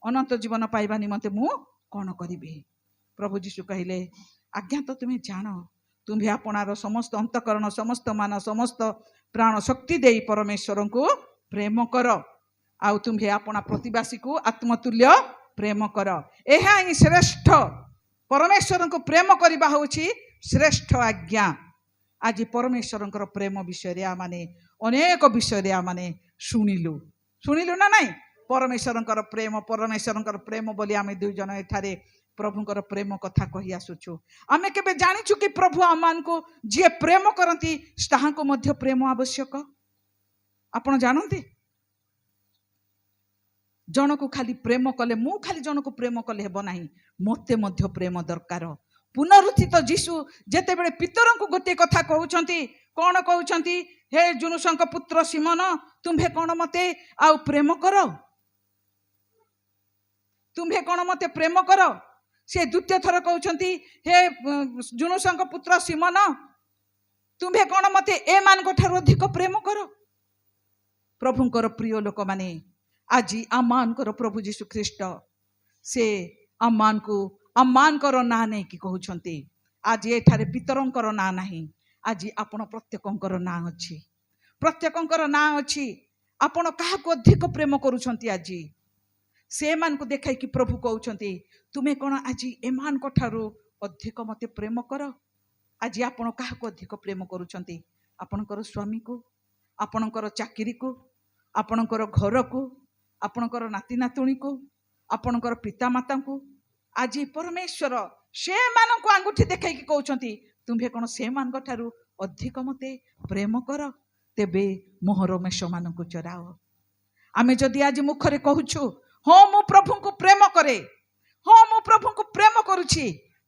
ଅନନ୍ତ ଜୀବନ ପାଇବା ନିମନ୍ତେ ମୁଁ କ'ଣ କରିବି? ପ୍ରଭୁ ଯୀଶୁ କହିଲେ, ଆଜ୍ଞା ତ ତୁମେ ଜାଣ, ତୁମ୍ଭେ ଆପଣାର ସମସ୍ତ ଅନ୍ତଃକରଣ, ସମସ୍ତ ମାନ, ସମସ୍ତ ପ୍ରାଣ ଶକ୍ତି ଦେଇ ପରମେଶ୍ୱରଙ୍କୁ ପ୍ରେମ କର, ଆଉ ତୁମ୍ଭେ ଆପଣା ପ୍ରତିବାସୀକୁ ଆତ୍ମତୁଲ୍ୟ ପ୍ରେମ କର। ଏହା ହିଁ ଶ୍ରେଷ୍ଠ। ପରମେଶ୍ୱରଙ୍କୁ ପ୍ରେମ କରିବା ହେଉଛି ଶ୍ରେଷ୍ଠ ଆଜ୍ଞା। ଆଜି ପରମେଶ୍ୱରଙ୍କର ପ୍ରେମ ବିଷୟରେ ଆମମାନେ ଅନେକ ବିଷୟରେ ଆମମାନେ ଶୁଣିଲୁ। ଶୁଣିଲୁ ନା ନାଇଁ? ପରମେଶ୍ୱରଙ୍କର ପ୍ରେମ, ପରମେଶ୍ୱରଙ୍କର ପ୍ରେମ ବୋଲି ଆମେ ଦୁଇ ଜଣ ଏଠାରେ ପ୍ରଭୁଙ୍କର ପ୍ରେମ କଥା କହି ଆସୁଛୁ। ଆମେ କେବେ ଜାଣିଛୁ କି ପ୍ରଭୁ ଆମମାନଙ୍କୁ ଯିଏ ପ୍ରେମ କରନ୍ତି, ତାହାଙ୍କୁ ମଧ୍ୟ ପ୍ରେମ ଆବଶ୍ୟକ? ଆପଣ ଜାଣନ୍ତି? ଜଣକୁ ଖାଲି ପ୍ରେମ କଲେ, ମୁଁ ଖାଲି ଜଣକୁ ପ୍ରେମ କଲେ ହେବ ନାହିଁ, ମୋତେ ମଧ୍ୟ ପ୍ରେମ ଦରକାର। ପୁନରୁତ୍ଥିତ ଯୀଶୁ ଯେତେବେଳେ ପିତରଙ୍କୁ ଗୋଟିଏ କଥା କହୁଛନ୍ତି, କ'ଣ କହୁଛନ୍ତି? ହେ ଯୂନସଙ୍କ ପୁତ୍ର ସିମନ, ତୁମ୍ଭେ କ'ଣ ମତେ ଆଉ ପ୍ରେମ କର? ତୁମ୍ଭେ କ'ଣ ମତେ ପ୍ରେମ କର? ସେ ଦ୍ୱିତୀୟ ଥର କହୁଛନ୍ତି, ହେ ଯୂନସଙ୍କ ପୁତ୍ର ସିମନ, ତୁମ୍ଭେ କ'ଣ ମତେ ଏମାନଙ୍କ ଠାରୁ ଅଧିକ ପ୍ରେମ କର? ପ୍ରଭୁଙ୍କର ପ୍ରିୟ ଲୋକମାନେ, ଆଜି ଆମମାନଙ୍କର ପ୍ରଭୁ ଯୀଶୁ ଖ୍ରୀଷ୍ଟ ସେ ଆମମାନଙ୍କୁ ଆମମାନଙ୍କର ନାଁ ନେଇକି କହୁଛନ୍ତି। ଆଜି ଏଠାରେ ପିତରଙ୍କର ନାଁ ନାହିଁ, ଆଜି ଆପଣ ପ୍ରତ୍ୟେକଙ୍କର ନାଁ ଅଛି। ପ୍ରତ୍ୟେକଙ୍କର ନାଁ ଅଛି। ଆପଣ କାହାକୁ ଅଧିକ ପ୍ରେମ କରୁଛନ୍ତି? ଆଜି ସେମାନଙ୍କୁ ଦେଖାଇକି ପ୍ରଭୁ କହୁଛନ୍ତି, ତୁମେ କ'ଣ ଆଜି ଏମାନଙ୍କ ଠାରୁ ଅଧିକ ମୋତେ ପ୍ରେମ କର? ଆଜି ଆପଣ କାହାକୁ ଅଧିକ ପ୍ରେମ କରୁଛନ୍ତି? ଆପଣଙ୍କର ସ୍ୱାମୀକୁ, ଆପଣଙ୍କର ଚାକିରିକୁ, ଆପଣଙ୍କର ଘରକୁ, ଆପଣଙ୍କର ନାତି ନାତୁଣୀକୁ, ଆପଣଙ୍କର ପିତାମାତାଙ୍କୁ? ଆଜି ପରମେଶ୍ୱର ସେମାନଙ୍କୁ ଆଙ୍ଗୁଠି ଦେଖାଇକି କହୁଛନ୍ତି, ତୁମ୍ଭେ କ'ଣ ସେମାନଙ୍କ ଠାରୁ ଅଧିକ ମୋତେ ପ୍ରେମ କର? ତେବେ ମୋହର ମେଷମାନଙ୍କୁ ଚରାଅ। ଆମେ ଯଦି ଆଜି ମୁଖରେ କହୁଛୁ, ହଁ, ମୁଁ ପ୍ରଭୁଙ୍କୁ ପ୍ରେମ କରେ, ହଁ, ମୁଁ ପ୍ରଭୁଙ୍କୁ ପ୍ରେମ କରୁଛି,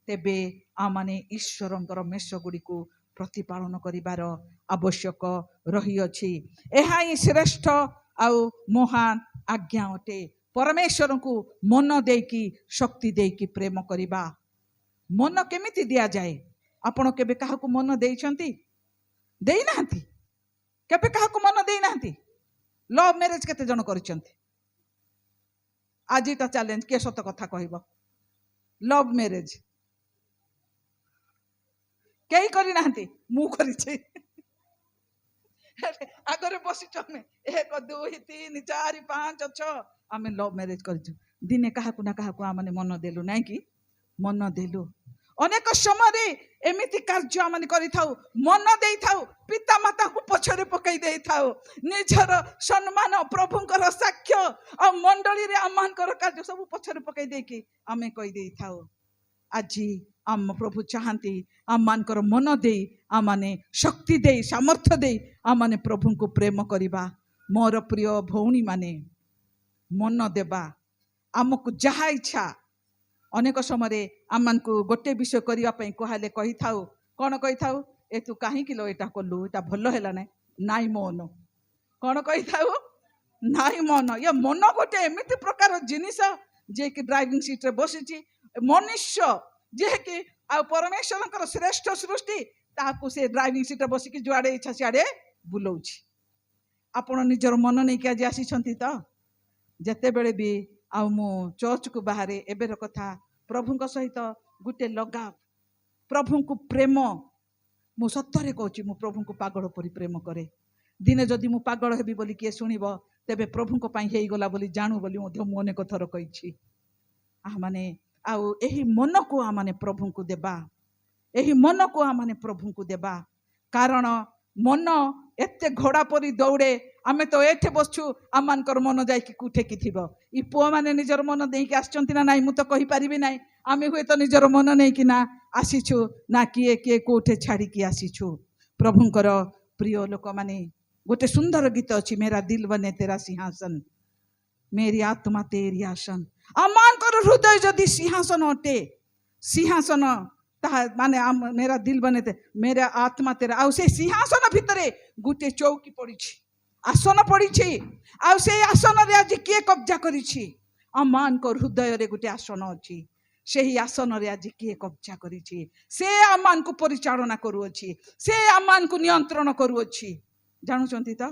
ତେବେ ଆମମାନେ ଈଶ୍ୱରଙ୍କର ମେଷ ଗୁଡ଼ିକୁ ପ୍ରତିପାଳନ କରିବାର ଆବଶ୍ୟକ ରହିଅଛି। ଏହା ହିଁ ଶ୍ରେଷ୍ଠ ଆଉ ମହାନ ଆଜ୍ଞା ଅଟେ। ପରମେଶ୍ୱରଙ୍କୁ ମନ ଦେଇକି, ଶକ୍ତି ଦେଇକି ପ୍ରେମ କରିବା। ମନ କେମିତି ଦିଆଯାଏ? ଆପଣ କେବେ କାହାକୁ ମନ ଦେଇଛନ୍ତି? ଦେଇନାହାନ୍ତି? କେବେ କାହାକୁ ମନ ଦେଇନାହାନ୍ତି? ଲଭ୍ ମ୍ୟାରେଜ କେତେ ଜଣ କରିଛନ୍ତି? ଆଜି ତ ଚ୍ୟାଲେଞ୍ଜ, କିଏ ସତ କଥା କହିବ? ଲଭ୍ ମ୍ୟାରେଜ କେହି କରିନାହାନ୍ତି? ମୁଁ କରିଛି। ଆଗରେ ବସିଛୁ ଆମେ, 1, 2, 3, 4, 5, 6, ଆମେ ଲଭ୍ ମ୍ୟାରେଜ କରିଛୁ। ଦିନେ କାହାକୁ ନା କାହାକୁ ଆମେ ମନ ଦେଲୁ, ନାଇଁ କି? ମନ ଦେଲୁ। ଅନେକ ସମୟରେ ଏମିତି କାର୍ଯ୍ୟ ଆମେ କରିଥାଉ, ମନ ଦେଇଥାଉ, ପିତା ମାତାଙ୍କୁ ପଛରେ ପକାଇ ଦେଇଥାଉ, ନିଜର ସମ୍ମାନ, ପ୍ରଭୁଙ୍କର ସାକ୍ଷ୍ୟ ଆଉ ମଣ୍ଡଳୀରେ ଆମମାନଙ୍କର କାର୍ଯ୍ୟ ସବୁ ପଛରେ ପକାଇ ଦେଇକି ଆମେ କହିଦେଇଥାଉ। ଆଜି ଆମ ପ୍ରଭୁ ଚାହାନ୍ତି ଆମମାନଙ୍କର ମନ ଦେଇ, ଆମମାନେ ଶକ୍ତି ଦେଇ, ସାମର୍ଥ୍ୟ ଦେଇ ଆମମାନେ ପ୍ରଭୁଙ୍କୁ ପ୍ରେମ କରିବା। ମୋର ପ୍ରିୟ ଭଉଣୀମାନେ, ମନ ଦେବା। ଆମକୁ ଯାହା ଇଚ୍ଛା, ଅନେକ ସମୟରେ ଆମମାନଙ୍କୁ ଗୋଟେ ବିଷୟ କରିବା ପାଇଁ କୁହାହେଲେ କହିଥାଉ, କ'ଣ କହିଥାଉ? ଏ ତୁ କାହିଁକି ଲୋ ଏଇଟା କଲୁ? ଏଇଟା ଭଲ ହେଲା ନାହିଁ। ନାଇଁ ମନ। କ'ଣ କହିଥାଉ? ନାଇଁ ମନ। ଇଏ ମନ ଗୋଟେ ଏମିତି ପ୍ରକାର ଜିନିଷ, ଯିଏକି ଡ୍ରାଇଭିଂ ସିଟ୍ରେ ବସିଛି ମନୁଷ୍ୟ, ଯିଏକି ଆଉ ପରମେଶ୍ୱରଙ୍କର ଶ୍ରେଷ୍ଠ ସୃଷ୍ଟି, ତାହାକୁ ସେ ଡ୍ରାଇଭିଂ ସିଟ୍ରେ ବସିକି ଯୁଆଡ଼େ ଇଚ୍ଛା ସିଆଡ଼େ ବୁଲଉଛି। ଆପଣ ନିଜର ମନ ନେଇକି ଆଜି ଆସିଛନ୍ତି ତ? ଯେତେବେଳେ ବି ଆଉ ମୁଁ ଚର୍ଚ୍ଚକୁ ବାହାରେ, ଏବେର କଥା, ପ୍ରଭୁଙ୍କ ସହିତ ଗୋଟେ ଲଗାବ, ପ୍ରଭୁଙ୍କୁ ପ୍ରେମ, ମୁଁ ସତରେ କହୁଛି, ମୁଁ ପ୍ରଭୁଙ୍କୁ ପାଗଳ ପରି ପ୍ରେମ କରେ। ଦିନେ ଯଦି ମୁଁ ପାଗଳ ହେବି ବୋଲି କିଏ ଶୁଣିବ, ତେବେ ପ୍ରଭୁଙ୍କ ପାଇଁ ହେଇଗଲା ବୋଲି ଜାଣୁ ବୋଲି ମଧ୍ୟ ମୁଁ ଅନେକ ଥର କହିଛି। ଆମମାନେ ଆଉ ଏହି ମନକୁ ଆମମାନେ ପ୍ରଭୁଙ୍କୁ ଦେବା। ଏହି ମନକୁ ଆମମାନେ ପ୍ରଭୁଙ୍କୁ ଦେବା, କାରଣ ମନ ଏତେ ଘୋଡ଼ା ପରି ଦୌଡ଼େ। ଆମେ ତ ଏଠି ବସୁଛୁ, ଆମମାନଙ୍କର ମନ ଯାଇକି କୋଉଠି ଥିବ। ଇ ପୁଅମାନେ ନିଜର ମନ ଦେଇକି ଆସିଛନ୍ତି ନା ନାଇଁ, ମୁଁ ତ କହିପାରିବି ନାହିଁ। ଆମେ ହୁଏତ ନିଜର ମନ ନେଇକି ନା ଆସିଛୁ, ନା କିଏ କିଏ କୋଉଠି ଛାଡ଼ିକି ଆସିଛୁ। ପ୍ରଭୁଙ୍କର ପ୍ରିୟ ଲୋକମାନେ, ଗୋଟେ ସୁନ୍ଦର ଗୀତ ଅଛି, मेरा दिल बने तेरा सिंहासन, मेरी आत्मा तेरी आसन। ଆମମାନଙ୍କର ହୃଦୟ ଯଦି ସିଂହାସନ ଅଟେ, ସିଂହାସନ ତାହା ମାନେ ଆମ मेरा दिल बने मेरा आत्मा तेरा, ଆଉ ସେ ସିଂହାସନ ଭିତରେ ଗୋଟେ ଚୌକି ପଡ଼ିଛି, ଆସନ ପଡ଼ିଛି। ଆଉ ସେଇ ଆସନରେ ଆଜି କିଏ କବ୍ଜା କରିଛି? ଆମମାନଙ୍କ ହୃଦୟରେ ଗୋଟେ ଆସନ ଅଛି। ସେହି ଆସନରେ ଆଜି କିଏ କବ୍ଜା କରିଛି? ସେ ଆମମାନଙ୍କୁ ପରିଚାଳନା କରୁଅଛି, ସେ ଆମମାନଙ୍କୁ ନିୟନ୍ତ୍ରଣ କରୁଅଛି। ଜାଣୁଛନ୍ତି ତ?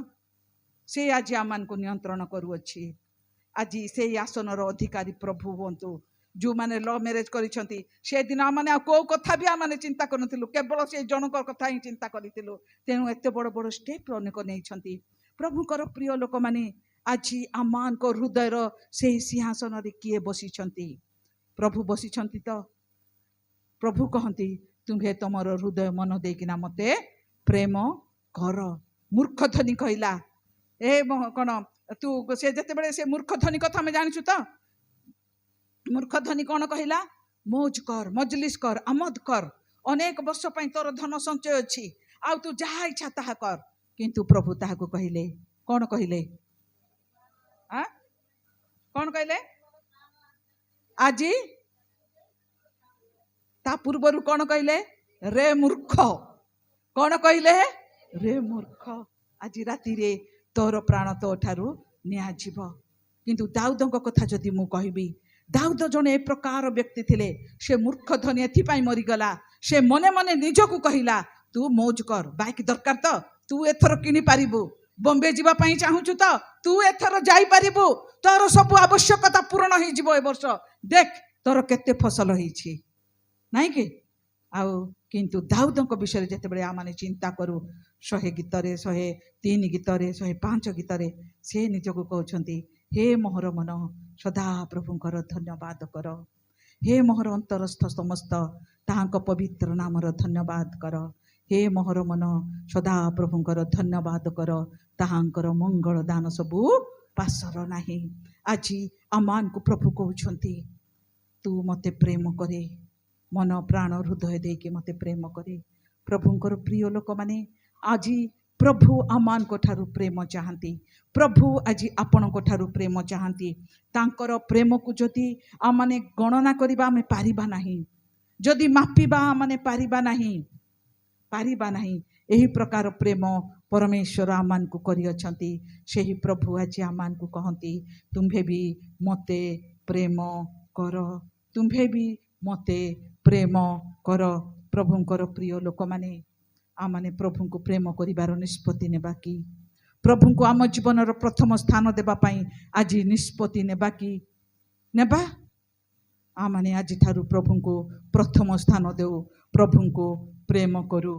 ସେ ଆଜି ଆମମାନଙ୍କୁ ନିୟନ୍ତ୍ରଣ କରୁଅଛି। ଆଜି ସେଇ ଆସନର ଅଧିକାରୀ ପ୍ରଭୁ ହୁଅନ୍ତୁ। ଯେଉଁମାନେ ଲଭ୍ ମ୍ୟାରେଜ୍ କରିଛନ୍ତି, ସେଦିନ ଆମମାନେ ଆଉ କେଉଁ କଥା ବି ଆମମାନେ ଚିନ୍ତା କରୁନଥିଲୁ, କେବଳ ସେ ଜଣଙ୍କ କଥା ହିଁ ଚିନ୍ତା କରିଥିଲୁ। ତେଣୁ ଏତେ ବଡ଼ ବଡ଼ ଷ୍ଟେପ୍ ଅନେକ ନେଇଛନ୍ତି। ପ୍ରଭୁଙ୍କର ପ୍ରିୟ ଲୋକମାନେ, ଆଜି ଆମମାନଙ୍କ ହୃଦୟର ସେଇ ସିଂହାସନରେ କିଏ ବସିଛନ୍ତି? ପ୍ରଭୁ ବସିଛନ୍ତି ତ? ପ୍ରଭୁ କହନ୍ତି, ତୁମ୍ଭେ ତମର ହୃଦୟ ମନ ଦେଇକିନା ମୋତେ ପ୍ରେମ କର। ମୂର୍ଖ ଧନୀ କହିଲା, ଏ କ'ଣ ତୁ, ସେ ଯେତେବେଳେ ସେ ମୂର୍ଖ ଧନୀ କଥା ଆମେ ଜାଣିଛୁ ତ, ମୂର୍ଖ ଧନୀ କ'ଣ କହିଲା? ମୌଜ କର, ମଜଲିସ କର, ଆମୋଦ କର, ଅନେକ ବର୍ଷ ପାଇଁ ତୋର ଧନ ସଞ୍ଚୟ ଅଛି, ଆଉ ତୁ ଯାହା ଇଚ୍ଛା ତାହା କର। କିନ୍ତୁ ପ୍ରଭୁ ତାହାକୁ କହିଲେ, କ'ଣ କହିଲେ? କ'ଣ କହିଲେ? ଆଜି ତା ପୂର୍ବରୁ କ'ଣ କହିଲେ? ରେ ମୂର୍ଖ। କ'ଣ କହିଲେ? ରେ ମୂର୍ଖ, ଆଜି ରାତିରେ ତୋର ପ୍ରାଣ ତୋ ଠାରୁ ନିଆଯିବ। କିନ୍ତୁ ଦାଉଦଙ୍କ କଥା ଯଦି ମୁଁ କହିବି, ଦାଉଦ ଜଣେ ଏ ପ୍ରକାର ବ୍ୟକ୍ତି ଥିଲେ। ସେ ମୂର୍ଖ ଧନୀ ଏଥିପାଇଁ ମରିଗଲା, ସେ ମନେ ମନେ ନିଜକୁ କହିଲା, ତୁ ମୌଜ କର, ବାଇକ୍ ଦରକାର ତ ତୁ ଏଥର କିଣିପାରିବୁ, ବମ୍ବେ ଯିବା ପାଇଁ ଚାହୁଁଛୁ ତ ତୁ ଏଥର ଯାଇପାରିବୁ, ତୋର ସବୁ ଆବଶ୍ୟକତା ପୂରଣ ହେଇଯିବ ଏ ବର୍ଷ, ଦେଖ ତୋର କେତେ ଫସଲ ହେଇଛି, ନାଇଁ କି? ଆଉ କିନ୍ତୁ ଦାଉଦଙ୍କ ବିଷୟରେ ଯେତେବେଳେ ଆମମାନେ ଚିନ୍ତା କରୁ, 100 ଗୀତରେ, 103 ଗୀତରେ, 105 ଗୀତରେ ସେ ନିଜକୁ କହୁଛନ୍ତି, ହେ ମୋହର ମନ, ସଦା ପ୍ରଭୁଙ୍କର ଧନ୍ୟବାଦ କର। ହେ ମୋହର ଅନ୍ତରସ୍ଥ ସମସ୍ତ, ତାହାଙ୍କ ପବିତ୍ର ନାମର ଧନ୍ୟବାଦ କର। ହେ ମୋହର ମନ, ସଦା ପ୍ରଭୁଙ୍କର ଧନ୍ୟବାଦ କର, ତାହାଙ୍କର ମଙ୍ଗଳ ଦାନ ସବୁ ପାସର ନାହିଁ। ଆଜି ଆମମାନଙ୍କୁ ପ୍ରଭୁ କହୁଛନ୍ତି, ତୁ ମୋତେ ପ୍ରେମ କରେ, ମନ ପ୍ରାଣ ହୃଦୟ ଦେଇକି ମୋତେ ପ୍ରେମ କରେ। ପ୍ରଭୁଙ୍କର ପ୍ରିୟ ଲୋକମାନେ, ଆଜି ପ୍ରଭୁ ଆମମାନଙ୍କ ଠାରୁ ପ୍ରେମ ଚାହାନ୍ତି। ପ୍ରଭୁ ଆଜି ଆପଣଙ୍କ ଠାରୁ ପ୍ରେମ ଚାହାନ୍ତି। ତାଙ୍କର ପ୍ରେମକୁ ଯଦି ଆମମାନେ ଗଣନା କରିବା, ଆମେ ପାରିବା ନାହିଁ। ଯଦି ମାପିବା, ଆମମାନେ ପାରିବା ନାହିଁ, ପାରିବା ନାହିଁ। ଏହି ପ୍ରକାର ପ୍ରେମ ପରମେଶ୍ୱର ଆମମାନଙ୍କୁ କରିଅଛନ୍ତି। ସେହି ପ୍ରଭୁ ଆଜି ଆମମାନଙ୍କୁ କହନ୍ତି, ତୁମ୍ଭେ ବି ମୋତେ ପ୍ରେମ କର, ତୁମ୍ଭେ ବି ମୋତେ ପ୍ରେମ କର। ପ୍ରଭୁଙ୍କର ପ୍ରିୟ ଲୋକମାନେ, ଆମମାନେ ପ୍ରଭୁଙ୍କୁ ପ୍ରେମ କରିବାର ନିଷ୍ପତ୍ତି ନେବା କି? ପ୍ରଭୁଙ୍କୁ ଆମ ଜୀବନର ପ୍ରଥମ ସ୍ଥାନ ଦେବା ପାଇଁ ଆଜି ନିଷ୍ପତ୍ତି ନେବା କି? ନେବା। ଆମମାନେ ଆଜିଠାରୁ ପ୍ରଭୁଙ୍କୁ ପ୍ରଥମ ସ୍ଥାନ ଦେଉ, ପ୍ରଭୁଙ୍କୁ ପ୍ରେମ କରୁ।